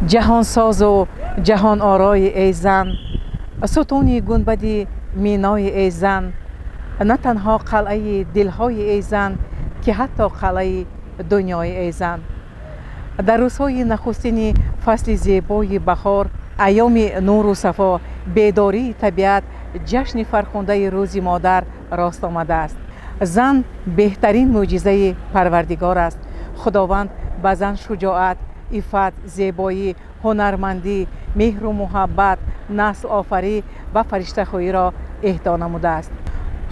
Ҷаҳонсозу ҷаҳонорои эй зан, сутуни гунбади минои эй зан, на танҳо қалъаи дилҳои эй зан, ки ҳатто қалъаи дунёи эй зан. Дар рӯзҳои нахустини фасли зебои баҳор, айёми нуру сафо, бедории табиат, ҷашни фархундаи Рӯзи модар рост омадааст. Зан беҳтарин мӯъҷизаи Парвардигор аст. Худованд ба зан шуҷоат, иффат, зебоӣ, ҳунармандӣ, меҳру муҳаббат, наслофарӣ ва фариштахӯиро эҳдо намудааст.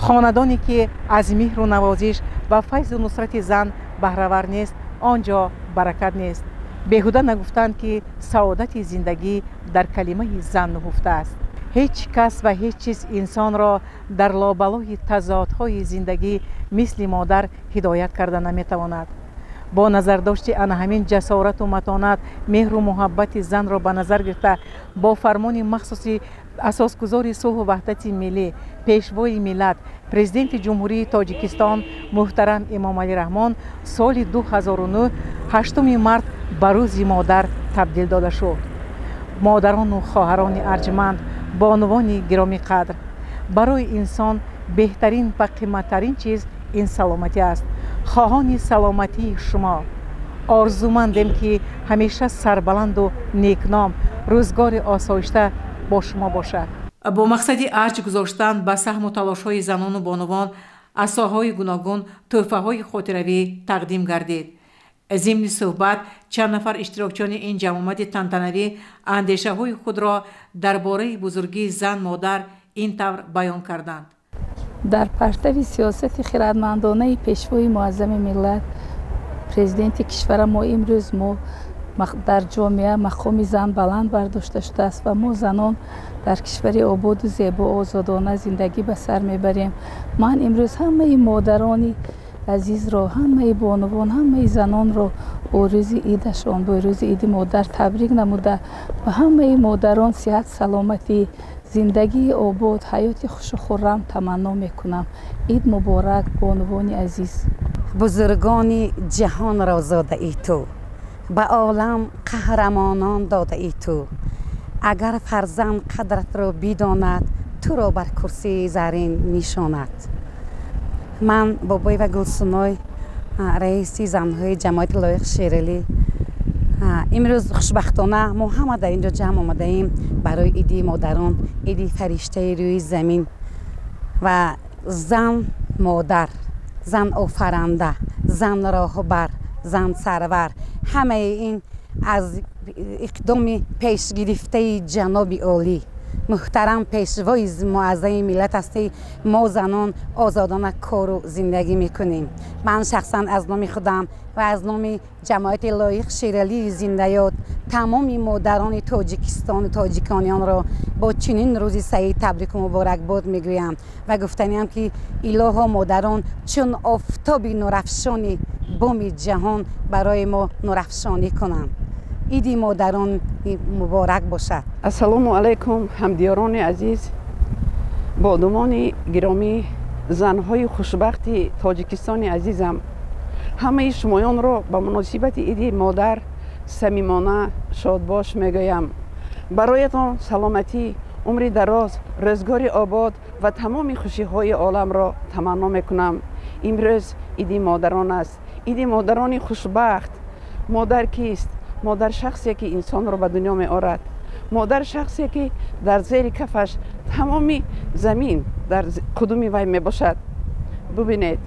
Хонадоне ки аз меҳру навозиш ва файзу нусрати зан баҳравар нест, он ҷо баракат нест. Беҳуда нагуфтанд, ки саодати зиндагӣ дар калимаи зан нуҳуфтааст. Ҳеҷ кас ва ҳеҷ чиз инсонро дар лобалои тазодҳои зиндагӣ мисли модар ҳидоят карда наметавонад. Бо назардошти ана ҳамин ҷасорату матонат, меҳру муҳаббати занро ба назар гирифта, бо фармони махсуси асосгузори сулҳу ваҳдати миллӣ, Пешвои миллат, Президенти Ҷумҳурии Тоҷикистон муҳтарам Эмомалӣ Раҳмон соли 2009 8 март ба Рӯзи модар табдил дода шуд. Модарону хоҳарони арҷманд, бонувони гиромиқадр, барои инсон беҳтарин ва қиматтарин чиз ин саломатӣ аст. Хоҳони саломатии шумо орзумандем, ки ҳамеша сарбаланду некном, рӯзгори осоишта бо шумо бошад. Бо мақсади арҷ гузоштан ба саҳму талошҳои занону бонувон аз соҳаҳои гуногун тӯҳфаҳои хотиравӣ тақдим гардид. Зимни суҳбат чанд нафар иштирокчиёни ин ҷамъомади тантанавӣ андешаҳои худро дар бораи бузургии зан модар ин тавр баён карданд. Дар партави сиёсати хирадмандонаи Пешвои муаззами миллат, Президенти кишвара мо, имрӯз мо дар ҷомеа мақоми зан баланд бардошта шудааст ва мо занон дар кишвари ободу зебо озодона зиндагӣ ба сар мебарем. Ман имрӯз ҳамаи модарони азизро, ҳамаи бонувон, ҳамаи занонро бо рӯзи идашон, бо рӯзи Иди модар табрик намуда, ба ҳамаи модарон сиҳат, саломатӣ, зиндагии обод, ҳаёти хушу хуррам таманно мекунам. Ид муборак, бонувони азиз! Бузургони ҷаҳонро зодаи ту, ба олам қаҳрамонон додаи ту. Агар фарзанд қадратро бидонад, туро бар курсии зарин нишонад. Ман Бобоева Гулсуной, раиси занҳои ҷамоати Лоиқ Шералӣ. Имрӯз хушбахтона мо ҳама дар ин ҷо ҷамъ омадаем барои Иди модарон, иди фариштаи рӯи замин. Ва зан модар, зан офаранда, зан роҳбар, зан сарвар, ҳамаи ин аз иқдоми пешгирифтаи ҷаноби олӣ, муҳтарам Пешвои муаззами миллат ҳастӣ, мо занон озодона кору зиндагӣ мекунем. Ман шахсан аз номи худам ва аз номи ҷамоати Лоиқ Шералии зиндаёд тамоми модарони Тоҷикистону тоҷикониёнро бо чунин рӯзи саид табрику муборакбод мегӯям ва гуфтаниам, ки илоҳо модарон чун офтоби нурафшони боми ҷаҳон барои мо нурафшонӣ кунанд. Иди модарон муборак бошад! Ассалому алайкум, ҳамдиёрони азиз, бонувони гиромӣ, занҳои хушбахти Тоҷикистони азизам. Ҳамаи шумоёнро ба муносибати Иди модар самимона шодбош мегӯям. Бароятон саломатӣ, умри дароз, рӯзгори обод ва тамоми хушиҳои оламро таманно мекунам. Имрӯз Иди модарон аст, иди модарони хушбахт. Модар кист? Модар шахсе, ки инсонро ба дунё меорад. Модар шахсе, ки дар зери кафаш тамоми замин дар қудуми вай мебошад. Бубинед,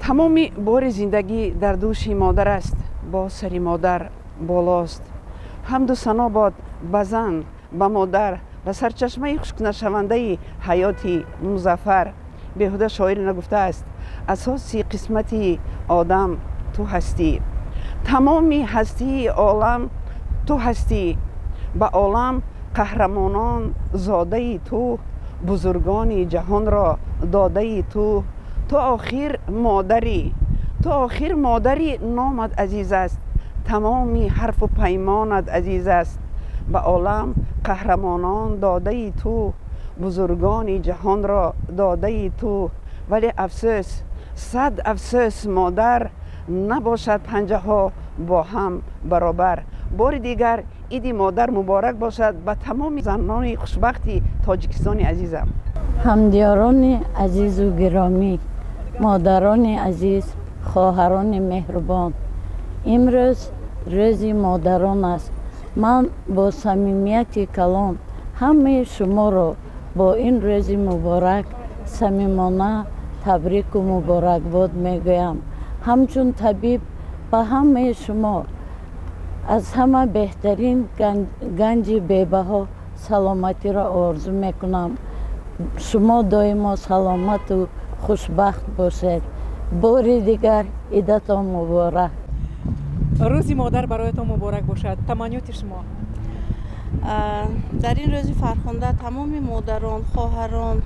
тамоми бори зиндагӣ дар дӯши модар аст, бо сари модар болост. Ҳамду сано бод ба зан, ба модар, ба сарчашмаи хушкнашавандаи ҳаёти музаффар. Беҳуда шоир нагуфтааст: «Асоси қисмати одам ту ҳастӣ, тамоми ҳастии олам ту ҳастӣ. Ба олам қаҳрамонон зодаи ту, бузургони ҷаҳонро додаи ту. Ту охир модарӣ, ту охир модарӣ, номат азиз аст, тамоми ҳарфу паймонат азиз аст. Ба олам қаҳрамонон додаи ту, бузургони ҷаҳонро додаи ту. Вале афсӯс, сад афсӯс, модар, набошад панҷаҳо бо ҳам баробар.» Бори дигар Иди Модар муборак бошад ба тамоми занони хушбахти Тоҷикистони азизам. Ҳамдиёрони азизу гиромӣ, модарони азиз, хоҳарони меҳрубон, имрӯз рӯзи модарон аст. Ман бо самимияти калон ҳамаи шуморо бо ин рӯзи муборак самимона табрику муборакбод мегӯям. Ҳамчун табиб ба ҳамаи шумо аз ҳама беҳтарин ганҷи бебаҳо саломатиро орзу мекунам. Шумо доимо саломату хушбахт бошед. Бори дигар идатон муборак. Рӯзи модар бароятон муборак бошад. Таманниёти шумо? Дар ин рӯзи фархунда тамоми модарон, хоҳарон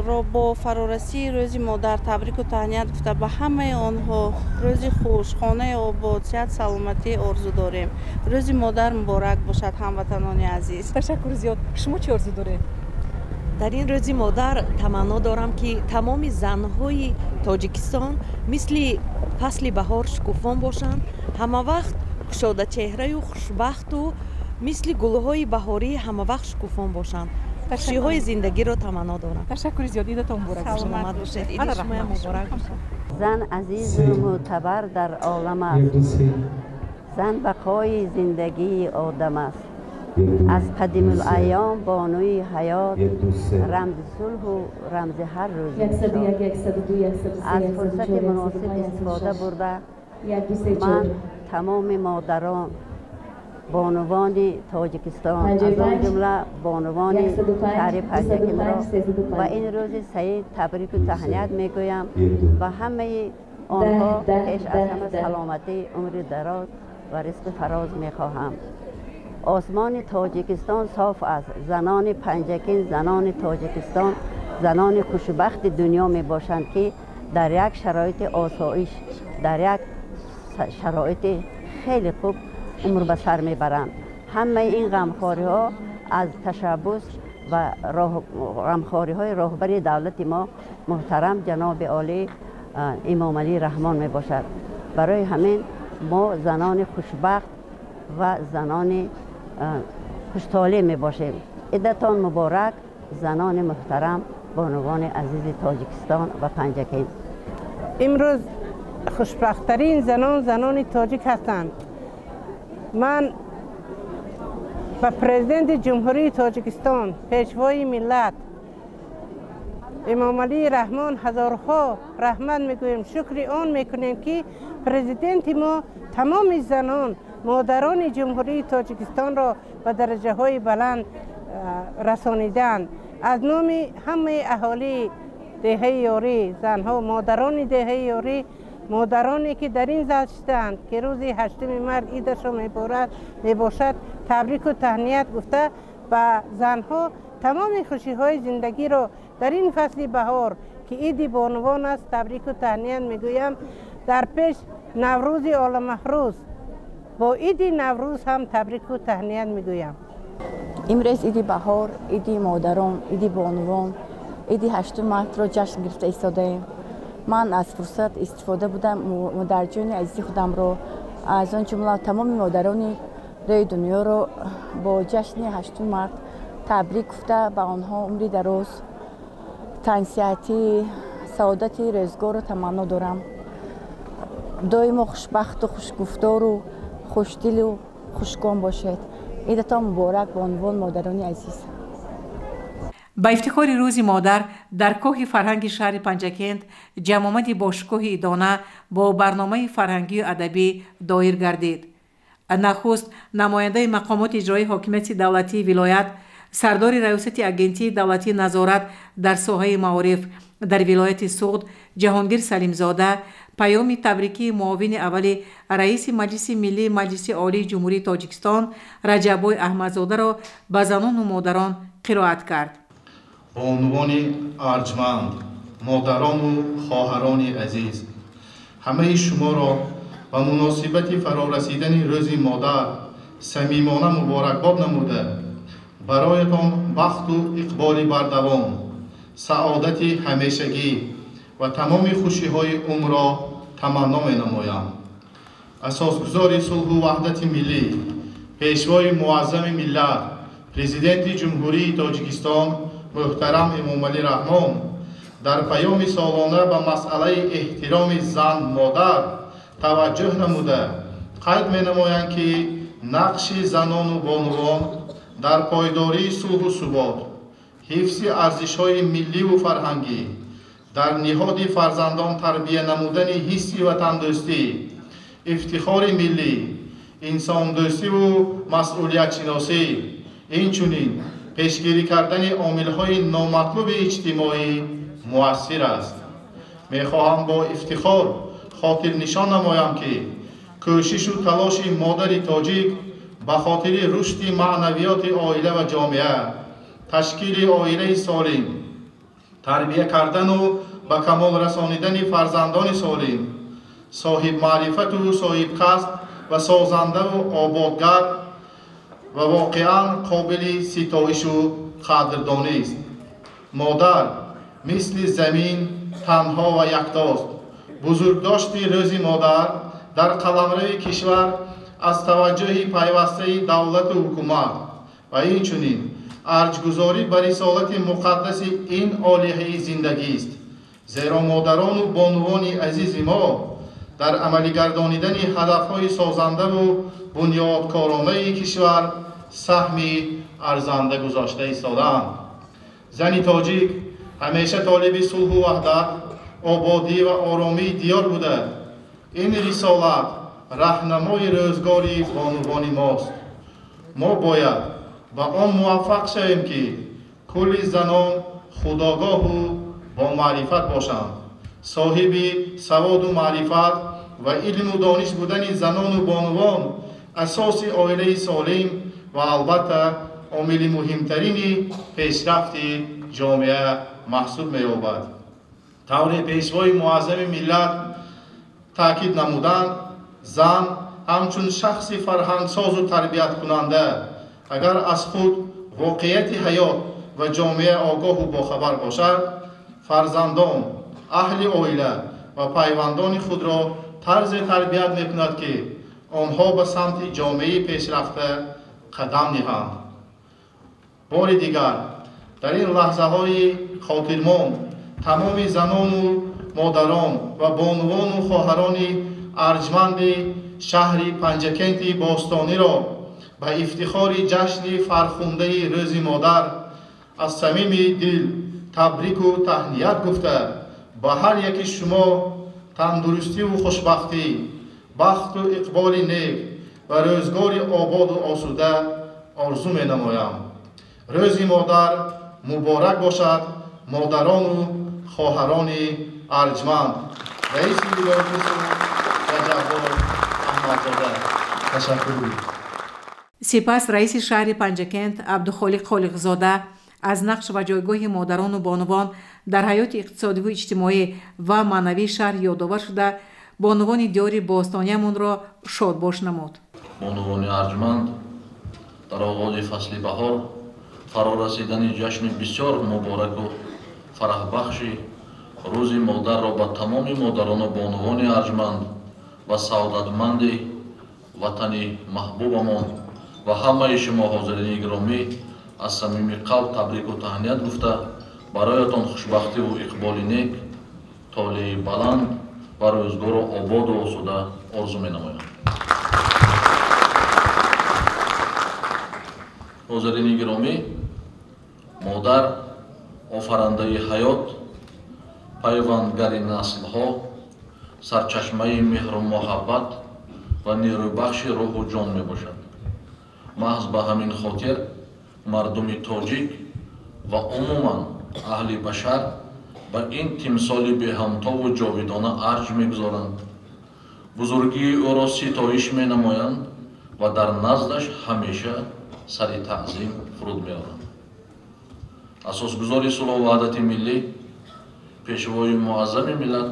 ро бо фарорасии рӯзи модар табрику таҳният гуфта, ба ҳамаи онҳо рӯзи хуш, хонаи обод, сиҳат, саломатӣ орзу дорем. Рӯзи модар муборак бошад, ҳамватанони азиз. Ташаккур зиёд. Шумо чӣ орзу доред? Дар ин рӯзи модар таманно дорам, ки тамоми занҳои Тоҷикистон мисли фасли баҳор шукуфон бошанд, ҳамавақт кушодачеҳраю хушбахту мисли гулҳои баҳорӣ ҳамавақт шукуфон бошанд. Хушиҳои зиндагиро таманно дорам. Ташаккури зиёд. Идатон муборак бошад. Саломат бошед. Иди шумоям муборак бошад. Зан азизу мӯътабар дар олам аст. Зан бақои зиндагии одам аст. Аз қадимулайём бонуи ҳаёт, рамзи сулҳу рамзи ҳар рӯзи. Аз фурсати муносиб истифода бурда, ман тамоми модарон, бонувони Тоҷикистон, аз он ҷумла бонувони шаҳри Панҷакентро ба ин рӯзи саид табрику таҳният мегӯям. Ба ҳамаи онҳо пеш аз ҳама саломатӣ, умри дароз ва ризқи фароз мехоҳам. Осмони Тоҷикистон соф аст. Занони Панҷакент, занони Тоҷикистон, занони хушбахти дунё мебошанд, ки дар як шароити осоиш, дар як шароити хеле хуб умр ба сар мебаранд. Ҳамаи ин ғамхориҳо аз ташаббус ва ғамхориҳои роҳбари давлати мо муҳтарам ҷаноби олӣ Эмомалӣ Раҳмон мебошад. Барои ҳамин мо занони хушбахт ва занони хуштолеъ мебошем. Идатон муборак, занони муҳтарам, бонувони азизи Тоҷикистон ва Панҷакент. Имрӯз хушбахттарин занон занони тоҷик ҳастанд. Ман ба президенти Ҷумҳурии Тоҷикистон, пешвои миллат Эмомалӣ Раҳмон ҳазорҳо раҳмат мегӯем. Шукри он мекунем, ки президенти мо тамоми занон, модарони Ҷумҳурии Тоҷикистонро ба дараҷаҳои баланд расонидаанд. Аз номи ҳамаи аҳолии деҳаи Ёрӣ, занҳо, модарони деҳаи Ёрӣ, модароне ки дар ин зал шидаанд, ки рӯзи 8 март идашон мебошад, табрику таҳният гуфта ба занҳо тамоми хушиҳои зиндагиро дар ин фасли баҳор, ки иди бонувон аст, табрику таҳният мегӯям. Дар пеш Наврӯзи оламафрӯз, бо иди Наврӯз ҳам табрику таҳният мегӯям. Имрӯз иди баҳор, иди модарон, иди бонувон, иди 8 мартро ҷашн гирифта истодаем. Ман аз фурсат истифода будам модарҷони азизи худамро, аз он ҷумла тамоми модарони рӯи дунёро бо ҷашни 8 март табрик гуфта, ба онҳо умри дароз, тансиҳатӣ, саодати рӯзгорро таманно дорам. Доимо хушбахту хушгуфтору хушдилу хушком бошед. Идатон муборак, бонувон, модарони азиз. Ба ифтихори рӯзи модар дар кохи фарҳанги шаҳри Панҷакент ҷамъомади бошукӯҳи идона бо барномаи фарҳангию адабӣ доир гардид. Нахуст намояндаи мақомоти иҷроии ҳокимияти давлатии вилоят, сардори раёсати агентии давлатии назорат дар соҳаи маориф дар вилояти Суғд Ҷаҳонгир Салимзода паёми табрикии муовини аввали раиси Маҷлиси миллии Маҷлиси Олии Ҷумҳурии Тоҷикистон Раҷаббой Аҳмадзодаро ба занону модарон қироат кард. Бонувони арҷманд, модарону хоҳарони азиз, ҳамаи шуморо ба муносибати фарорасидани рӯзи модар самимона муборакбод намуда, бароятон бахту иқболи бардавом, саодати ҳамешагӣ ва тамоми хушиҳои умрро таманно менамоям. Асосгузори сулҳу ваҳдати миллӣ, Пешвои муаззами миллат, Президенти Ҷумҳурии Тоҷикистон муҳтарам Эмомалӣ Раҳмон дар паёми солона ба масъалаи эҳтироми зан-модар таваҷҷӯҳ намуда, қайд менамоянд, ки нақши занону бонувон дар пойдории сулҳу субот, ҳифзи арзишҳои милливу фарҳангӣ, дар ниҳоди фарзандон тарбия намудани ҳисси ватандӯстӣ, ифтихори миллӣ, инсондӯстиву масъулиятшиносӣ, инчунин пешгирӣ кардани омилҳои номатлуби иҷтимоӣ муассир аст. Мехоҳам бо ифтихор хотирнишон намоям, ки кӯшишу талоши модари тоҷик ба хотири рушди маънавиёти оила ва ҷомеа, ташкили оилаи солим, тарбия кардану ба камол расонидани фарзандони солим, соҳибмаърифату соҳибкасб ва созандаву ободгар ва воқеан қобили ситоишу қадрдонист. Модар мисли замин танҳо ва яктост. Бузургдошти рӯзи модар дар қаламрави кишвар аз таваҷҷӯҳи пайвастаи давлату ҳукумат ва инчунин арҷгузорӣ ба рисолати муқаддаси ин олиҳаи зиндагист. Зеро модарону бонувони азизи мо дар амалигардонидани ҳадафҳои созандаву бунёдкоронаи кишвар саҳми арзанда гузошта истодаанд. Зани тоҷик ҳамеша толиби сулҳу ваҳдат, ободӣ ва оромии диёр буда. Ин рисолат раҳнамои рӯзгори бонувони мост. Мо бояд ба он муваффақ шавем, ки кулли занон худогоҳу бомаърифат бошанд. Соҳиби саводу маърифат ва илму дониш будани занону бонувон асоси оилаи солим ва албатта омили муҳимтарини пешрафти ҷомеа маҳсуб меёбад. Тавре Пешвои муаззами миллат таъкид намуданд, зан ҳамчун шахси фарҳангсозу тарбияткунанда агар аз худ воқеияти ҳаёт ва ҷомеа огоҳу бохабар бошад, фарзандон, аҳли оила ва пайвандони худро тарзе тарбият мекунад, ки онҳо ба самти ҷомеаи пешрафта қадам ниҳанд. Бори дигар дар ин лаҳзаҳои хотирмон тамоми занону модарон ва бонувону хоҳарони арҷманди шаҳри Панҷакенти бостониро ба ифтихори ҷашни фархундаи рӯзи модар аз самими дил табрику таҳният гуфта, ба ҳар яки шумо тандурустиву хушбахтӣ, бахту иқболи нек ва рӯзгори ободу осуда орзу менамоям. Рӯзи модар муборак бошад, модарону хоҳарони арҷманд. Раиси вилояти Суғд Раҷаббой Аҳмадзода. Ташаккур. Сипас раиси шаҳри Панҷакент Абдухолиқ Холиқзода аз нақш ва ҷойгоҳи модарону бонувон дар ҳаёти иқтисодиву иҷтимоӣ ва маънавии шаҳр ёдовар шуда, бонувони диёри бостониямонро шодбош намуд. Бонувони арҷманд, дар оғози фасли баҳор фарорасидани ҷашни бисёр мубораку фараҳбахши рӯзи модарро ба тамоми модарону бонувони арҷманд ва саодатманди ватани маҳбубамон ва ҳамаи шумо ҳозирини гиромӣ аз самими қалб табрику таҳният гуфта, бароятон хушбахтиву иқболи нек, толеи баланд ва рӯзгору ободу осуда орзу менамоям. Ҳозирини гиромӣ, модар офарандаи ҳаёт, пайвандгари наслҳо, сарчашмаи меҳру муҳаббат ва нерӯбахши рӯҳу ҷон мебошад. Маҳз ба ҳамин хотир мардуми тоҷик ва умуман аҳли башар ба ин тимсоли беҳамтову ҷовидона арҷ мегузоранд, бузургии ӯро ситоиш менамоянд ва дар наздаш ҳамеша сари таъзим фуруд меоранд. Асосгузори сулҳу ваҳдати миллӣ, Пешвои муаззами миллат,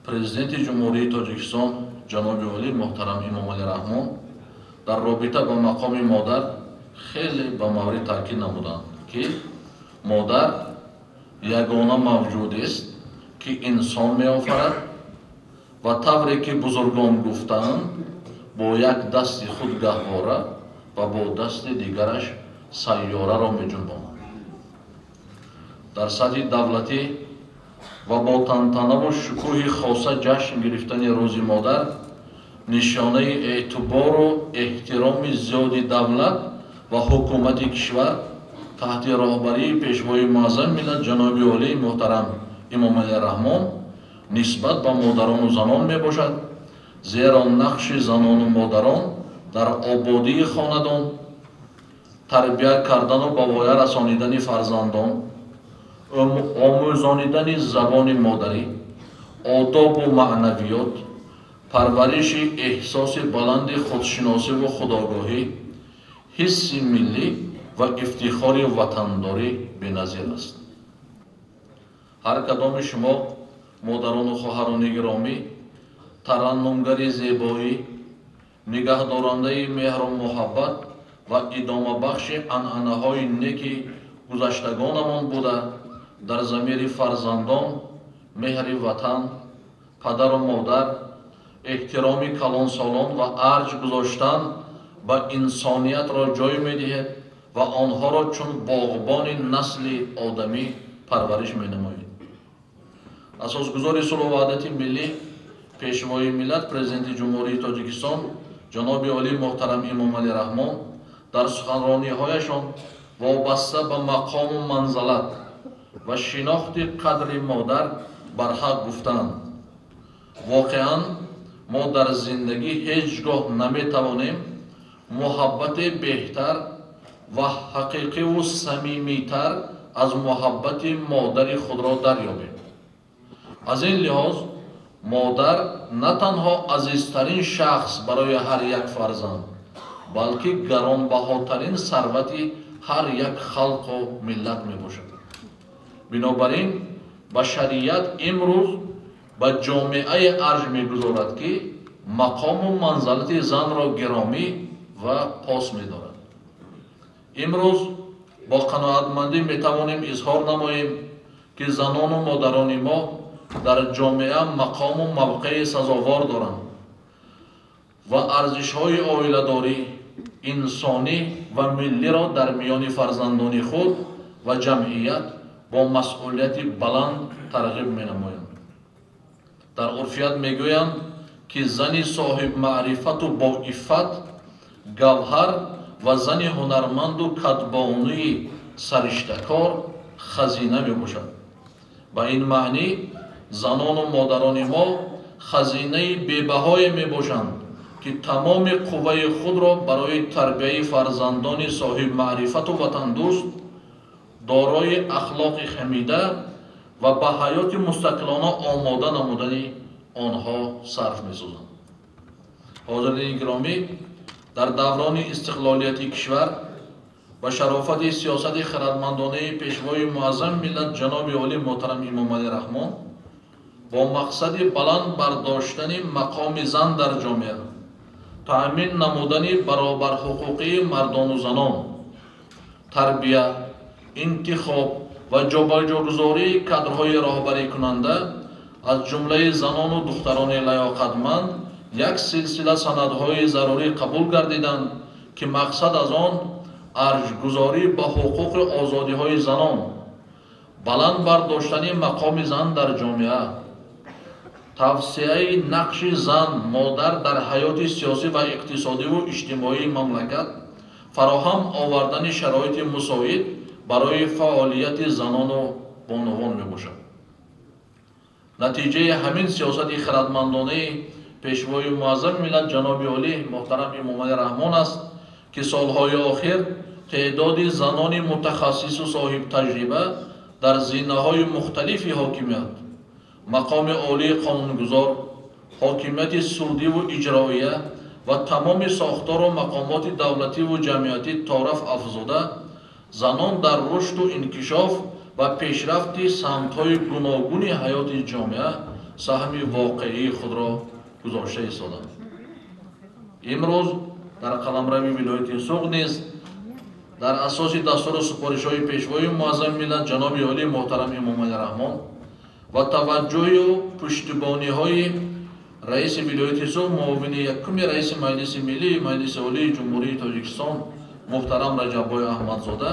Президенти Ҷумҳурии Тоҷикистон ҷаноби олӣ муҳтарам Эмомалӣ Раҳмон дар робита ба мақоми модар хеле ба маврид таъкид намуданд, ки модар ягона мавҷудест, ки инсон меофарад Ва тавре ки бузургон гуфтаанд, бо як дасти худ гаҳвора ва бо дасти дигараш сайёраро меҷунбонад. Дар сатҳи давлатӣ ва бо тантанаву шукӯҳи хоса ҷашн гирифтани Рӯзи модар нишонаи эътибору эҳтироми зиёди давлат ва ҳукумати кишвар таҳти роҳбарии Пешвои муаззами миллат ҷаноби олии муҳтарам Эмомалӣ Раҳмон нисбат ба модарону занон мебошад, зеро нақши занону модарон дар ободии хонадон, тарбия кардану ба воя расонидани фарзандон, омӯзонидани забони модарӣ, одобу маънавиёт, парвариши эҳсоси баланди худшиносиву худогоҳӣ, ҳисси миллӣ ва ифтихори ватандорӣ беназир аст. Ҳар кадоми шумо, модарону хоҳарони гиромӣ, тараннумгари зебоӣ, нигаҳдорандаи меҳру муҳаббат ва идомабахши анъанаҳои неки гузаштагонамон буда, дар замири фарзандон меҳри ватан, падару модар, эҳтироми калонсолон ва арҷ гузоштан ба инсониятро ҷой медиҳед ва онҳоро чун боғбони насли одамӣ парвариш менамоед. Асосгузори сулҳу ваҳдати миллӣ, Пешвои миллат, Президенти Ҷумҳурии Тоҷикистон ҷаноби олии муҳтарам Эмомалӣ Раҳмон дар суханрониҳояшон вобаста ба мақому манзалат ва шинохти қадри модар барҳақ гуфтаанд: воқеан мо дар зиндагӣ ҳеҷ гоҳ наметавонем муҳаббати беҳтар ва ҳақиқиву самимитар аз муҳаббати модари худро дарёбем. Аз ин лиҳоз модар на танҳо азизтарин шахс барои ҳар як фарзанд, балки гаронбаҳотарин сарвати ҳар як халқу миллат мебошад. Бинобар ин башарият имрӯз ба ҷомеае арҷ мегузорад, ки мақому манзалати занро гиромӣ ва пос медорад. Имрӯз бо қаноатмандӣ метавонем изҳор намоем, ки занону модарони мо дар ҷомеа мақому мавқеи сазовор доранд ва арзишҳои оиладорӣ, инсонӣ ва миллиро дар миёни фарзандони худ ва ҷамъият бо масъулияти баланд тарғиб менамоянд. Дар урфият мегӯянд, ки зани соҳибмаърифату боиффат гавҳар ва зани ҳунарманду кадбонуи сариштакор хазина мебошад. Ба ин маънӣ занону модарони мо хазинаи бебаҳое мебошанд, ки тамоми қувваи худро барои тарбияи фарзандони соҳибмаърифату ватандӯст, дорои ахлоқи ҳамида ва ба ҳаёти мустақилона омода намудани онҳо сарф месозанд. Ҳозирини гиромӣ, дар даврони истиқлолияти кишвар ба шарофати сиёсати хирадмандонаи Пешвои муаззами миллат ҷаноби олӣ муҳтарам Эмомалӣ Раҳмон бо мақсади баланд бардоштани мақоми зан дар ҷомеа, таъмин намудани баробарҳуқуқии мардону занон, тарбия, интихоб ва ҷобаҷогузории кадрҳои роҳбарикунанда аз ҷумлаи занону духтарони лаёқатманд як силсила санадҳои зарурӣ қабул гардиданд, ки мақсад аз он арҷгузорӣ ба ҳуқуқи озодиҳои занон, баланд бардоштани мақоми зан дар ҷомеа, тавсеаи нақши зан модар дар ҳаёти сиёсӣ ва иқтисодиву иҷтимоии мамлакат, фароҳам овардани шароити мусоид барои фаъолияти занону бонувон мебошад. Натиҷаи ҳамин сиёсати хирадмандонаи Пешвои муаззами миллат ҷаноби олӣ муҳтарам Эмомалӣ Раҳмон аст, ки солҳои охир теъдоди занони мутахассису соҳибтаҷриба дар зинаҳои мухталифи ҳокимият, мақоми олии қонунгузор, ҳокимияти судиву иҷроия ва тамоми сохтору мақомоти давлативу ҷамъиятӣ тораф афзуда, занон дар рушду инкишоф ва пешрафти самтҳои гуногуни ҳаёти ҷомеа саҳми воқеии худро гузошта истоданд. Имрӯз дар қаламрави вилояти Суғд низ дар асоси дастуру супоришҳои Пешвои муаззами миллат ҷаноби олии муҳтарам Эмомалӣ Раҳмон ва таваҷҷӯҳу пуштибониҳои Раиси вилояти Суғд, муовини якуми раиси Маҷлиси Миллии Маҷлиси Олии Ҷумҳурии Тоҷикистон муҳтарам Раҷаббой Аҳмадзода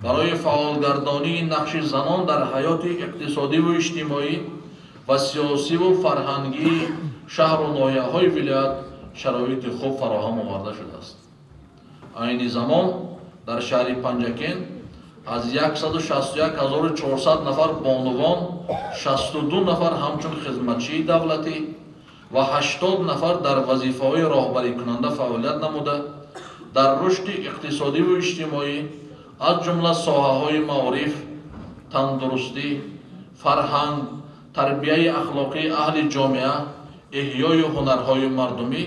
барои фаъолгардонии нақши занон дар ҳаёти иқтисодиву иҷтимоӣ ва сиёсиву фарҳангии шаҳру ноҳияҳои вилоят шароити хуб фароҳам оварда шудааст. Айни замон дар шаҳри Панҷакент аз 161 400 нафар бонувон 62 нафар ҳамчун хизматчии давлатӣ ва 80 нафар дар вазифаҳои роҳбарикунанда фаъолият намуда, дар рушди иқтисодиву иҷтимоӣ аз ҷумла соҳаҳои маориф, тандурустӣ, фарҳанг, тарбияи ахлоқии аҳли ҷомеа, эҳёи ҳунарҳои мардумӣ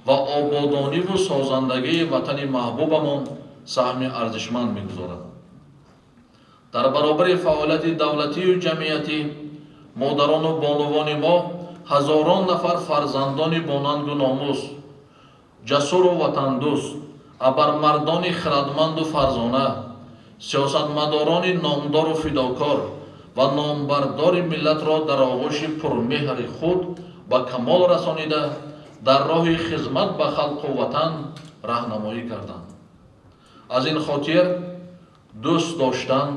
ва ободониву созандагии ватани маҳбубамон саҳми арзишманд мегузорад. Дар баробари фаъолияти давлатию ҷамъиятӣ модарону бонувони мо ҳазорон нафар фарзандони бонангу номус, ҷасуру ватандӯст, абармардони хирадманду фарзона, сиёсатмадорони номдору фидокор ва номбардори миллатро дар оғӯши пурмеҳри худ ба камол расонида, дар роҳи хизмат ба халқу ватан раҳнамоӣ карданд. Аз ин хотир дӯст доштан,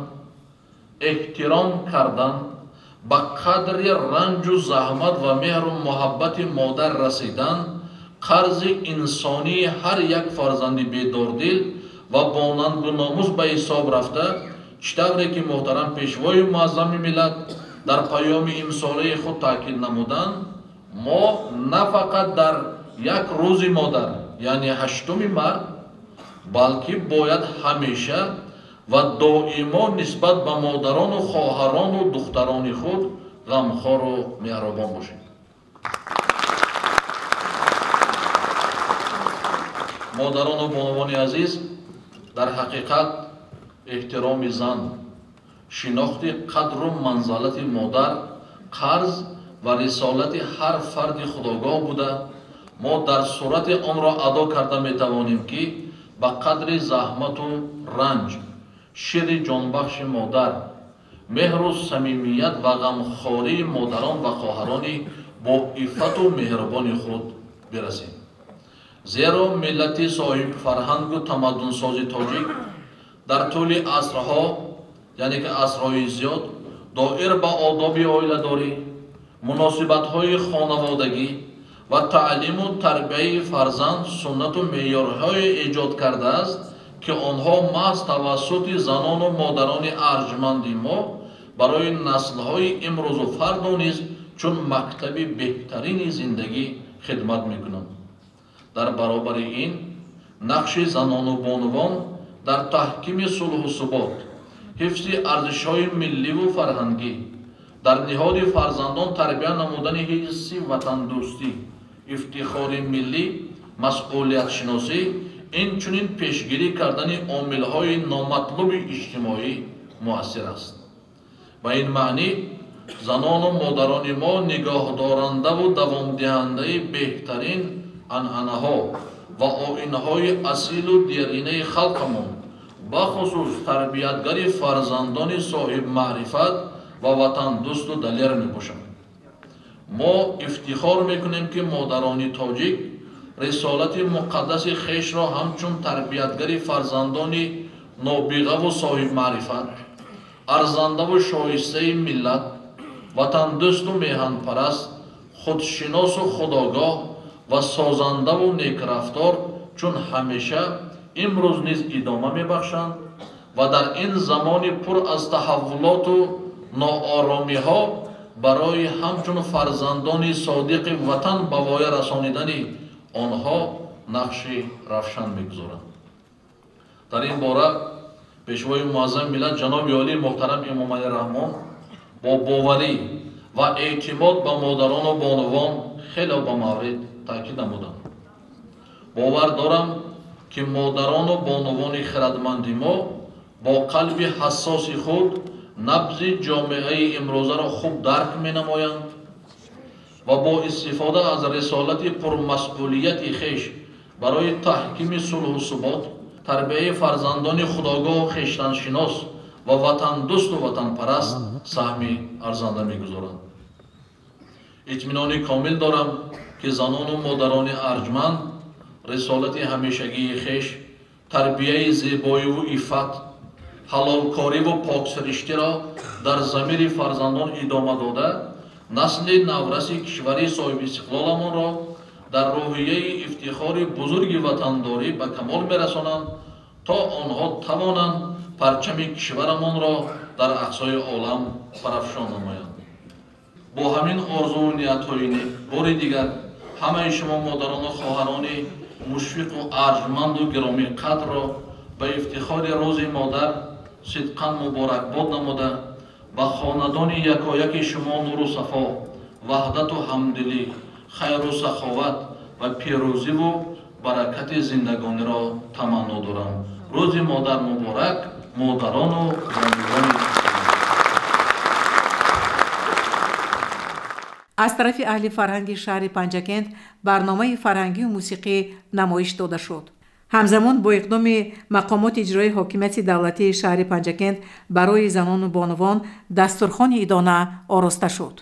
эҳтиром кардан, ба қадри ранҷу заҳмат ва меҳру муҳаббати модар расидан қарзи инсонии ҳар як фарзанди бедордил ва бонангу номус ба ҳисоб рафта, чӣ тавре ки муҳтарам Пешвои муаззами миллат дар паёми имсолаи худ таъкид намуданд, мо на фақат дар як рӯзи модар, яъне 8 март, балки бояд ҳамеша ва доимо нисбат ба модарону хоҳарону духтарони худ ғамхору меҳрубон бошем. Модарону бонувони азиз, дар ҳақиқат эҳтироми зан, шинохти қадру манзалати модар қарз ва рисолати ҳар фарди худогоҳ буда, мо дар сурати онро адо карда метавонем, ки ба қадри заҳмату ранҷ, шири ҷонбахши модар, меҳру самимият ва ғамхории модарон ва хоҳарони бо иффату меҳрубони худ бирасем. Зеро миллати соҳибфарҳангу тамаддунсози тоҷик дар тӯли асрҳо, яъне ки асрҳои зиёд, доир ба одоби оиладорӣ, муносибатҳои хонаводагӣ ва таълиму тарбияи фарзанд суннату меъёрҳое эҷод кардааст, ки онҳо маҳз тавассути занону модарони арҷманди мо барои наслҳои имрӯзу фардо низ чун мактаби беҳтарини зиндагӣ хидмат мекунанд. Дар баробари ин нақши занону бонувон дар таҳкими сулҳу субот, ҳифзи арзишҳои милливу фарҳангӣ, дар ниҳоди фарзандон тарбия намудани ҳисси ватандӯстӣ, ифтихори миллӣ, масъулиятшиносӣ, инчунин пешгирӣ кардани омилҳои номатлуби иҷтимоӣ муассир аст. Ба ин маънӣ занону модарони мо нигоҳдорандаву давомдиҳандаи беҳтарин анъанаҳо ва оинҳои асилу деринаи халқамон, бахусус тарбиятгари фарзандони соҳибмаърифат ва ватандӯсту далер мебошанд. Мо ифтихор мекунем, ки модарони тоҷик рисолати муқаддаси хешро ҳамчун тарбиятгари фарзандони нобиғаву соҳибмаърифат, арзандаву шоистаи миллат, ватандӯсту меҳанпараст, худшиносу худогоҳ ва созандаву некрафтор чун ҳамеша имрӯз низ идома мебахшанд ва дар ин замони пур аз таҳаввулоту нооромиҳо барои ҳамчун фарзандони содиқи ватан ба воя расонидани онҳо нақши равшан мегузоранд. Дар ин бора Пешвои муаззами миллат ҷаноби олии муҳтарам Эмомалӣ Раҳмон бо боварӣ ва эътимод ба модарону бонувон хеле ба маврид таъкид намуданд. Бовар дорам, ки модарону бонувони хирадманди мо бо қалби ҳассоси худ набзи ҷомеаи имрӯзаро хуб дарк менамоянд ва бо истифода аз рисолати пурмасъулияти хеш барои таҳкими сулҳу субот, тарбияи фарзандони худогоҳу хештаншинос ва ватандӯсту ватанпараст саҳми арзанда мегузоранд. Итминони комил дорам, ки занону модарони арҷманд рисолати ҳамешагии хеш, тарбияи зебоиву иффат, ҳалолкориву поксириштиро дар замири фарзандон идома дода, насли навраси кишвари соҳибистиқлоламонро дар рӯҳияи ифтихори бузурги ватандорӣ ба камол мерасонанд, то онҳо тавонанд парчами кишварамонро дар ақсои олам парафшон намоянд. Бо ҳамин орзуву ниятҳои нек бори дигар ҳамаи шумо модарону хоҳарони мушфиқу арҷманду гиромиқадрро ба ифтихори рӯзи модар сидқан муборакбод намуда, ба хонадони якояки шумо нуру сафо, ваҳдату ҳамдилӣ, хайру саховат ва пирӯзиву баракати зиндагониро таманно дорам. Рӯзи модар муборак, модарону бонувони. Аз тарафи аҳли фарҳанги шаҳри Панҷакент барномаи фарҳангию мусиқӣ намоиш дода шуд. Ҳамзамон бо иқдоми мақомоти иҷроии ҳокимияти давлатии шаҳри Панҷакент барои занону бонувон дастурхони идона ороста шуд.